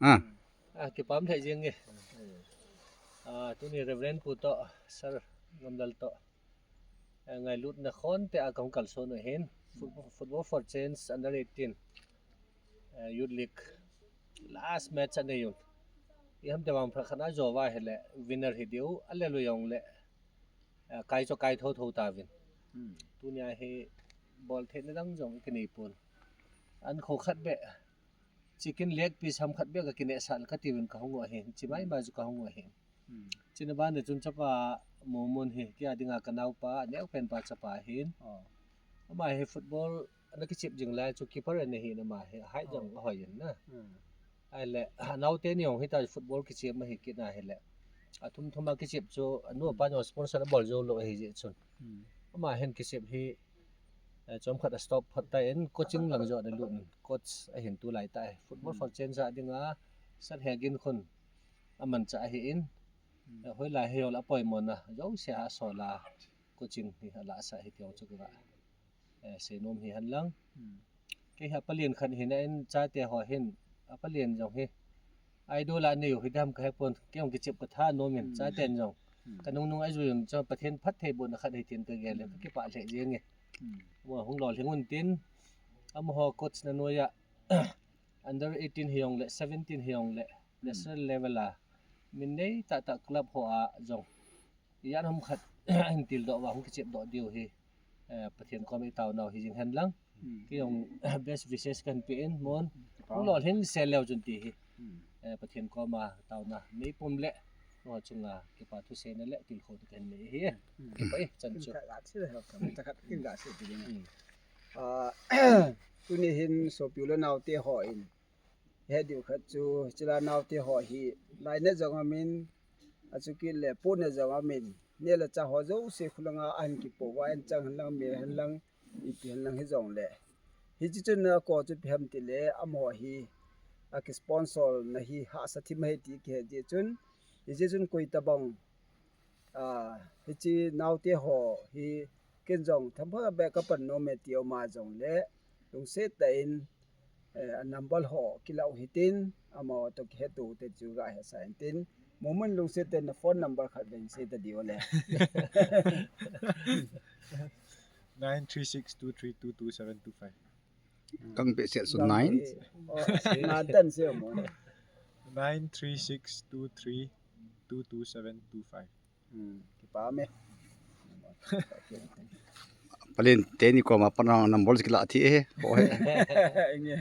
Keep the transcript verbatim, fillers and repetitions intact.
Ah. Ah, kipah lheh jeng e. Ah, tuni Reverend Pu toh, Sir Ngamlal toh, eh, ngailutna khon tah a kahung kalson u ahin. Football, Football for Change Under eighteen, eh, Youth League last match anei un. Iham ti vang phat khat a jou uva ahile winner hi diu, alel u jongle, eh, kai chu kai thotho tauvin. Hmm. Tunia hi bol theina dang jong ikinei pon. An kho khat beh, chicken leg piece ham khat beh kakineh sah le kati uvin kahung u ahin. Chi maimai chu kahung u ahin. Hmm. Chuna bana chun chapa Momon hi, kei a dinga kanaopa, aneopen pa chapa ahin. Oh. Ama hi football ana kichep jing lai chu keeper ana hin ama hi, height jong ahoi in na. Hmm. Ahile, anaote ni jong hitia football kichep ma hi kit na hile. Athum thum a kichep chu, anu apa jong sponsor abol jou lou ahi jeh chun. Hmm. Ama hin kichep hi, eh, chomkhat a stop phot tan, coaching lang joh ana lut in, coach ahin tulai tah e. Football Hmm. for Change a dinga, Sir Hegin khun amanchah ahin. Hmm. Eh, hoilai hijongle apoimona jouse a asol a, coaching hi alahsah hi ti jong chu kava, eh, seinom hi henlang. Hmm. Kei hi apalen khat hina in chate ho hin, apalen jong hi idol a anei u hi dam kahe pon, kei jong kichep katha nom in, Hmm. chaten jong. Hmm. Kanung nung a ijui un chu Pathen phattheibohna khat ahi tin kagel in, Hmm. kakipah lheh jeng e. Hmm. Mo hung lolhing un tin, amaho coach na noiya, under eighteen hijongle, seventeen hijongle, Hmm. national level a, min nei tah tah club ho a jong, ijat ham khat ahin tildoh uva, hung kichep doh diu hi, eh, Pathen koma itaonau hi jing henlang. Hmm. Kei jong best wishes kahin pe in, Mon. Kipah. Hung lolhing sel leu chun ti hi. Hmm. Eh, Pathen koma taona neipum le, o chunga kipa thuseina le tilkhouna kahin nei hi. Hmm. Kipah e, chan chu. Kin ga, ga chi le ho kam, ta khat kin ga chi ti ding. Hmm. Ah, tuni hin sopi u le naote hon, he diu khat chu, chule naote ho hi, lainat jong aumin, achukit le ponat jong aumin, neh le chah ho jouse khulanga ahin kipoh uva, anchang henlang, mel henlang, ipi henlang hijongle. Hiche chun akoh chu ipi ham tile, amaho hi, akisponsor na hi hahsa thim ahi ti kihe jeh chun, hijeh chun koi tabang, ah, hiche naote ho hi ken jong themkhat beh kapan nom e ti aum a jongle, lungset tah in, eh, a number ho kilah u hitin, amaho toh kihetto u te chu gahetsah intin, Momon lungset tah in na phone number khat vin sei ta diu le. Nine three six two three two two seven two five. Kang pe siat sun nine. Oh, nine ten siat mo. Nine three six two three two two seven two five. Hmm, kipah e. Palen teni koma panang number kila thi e. Ho he. Nge.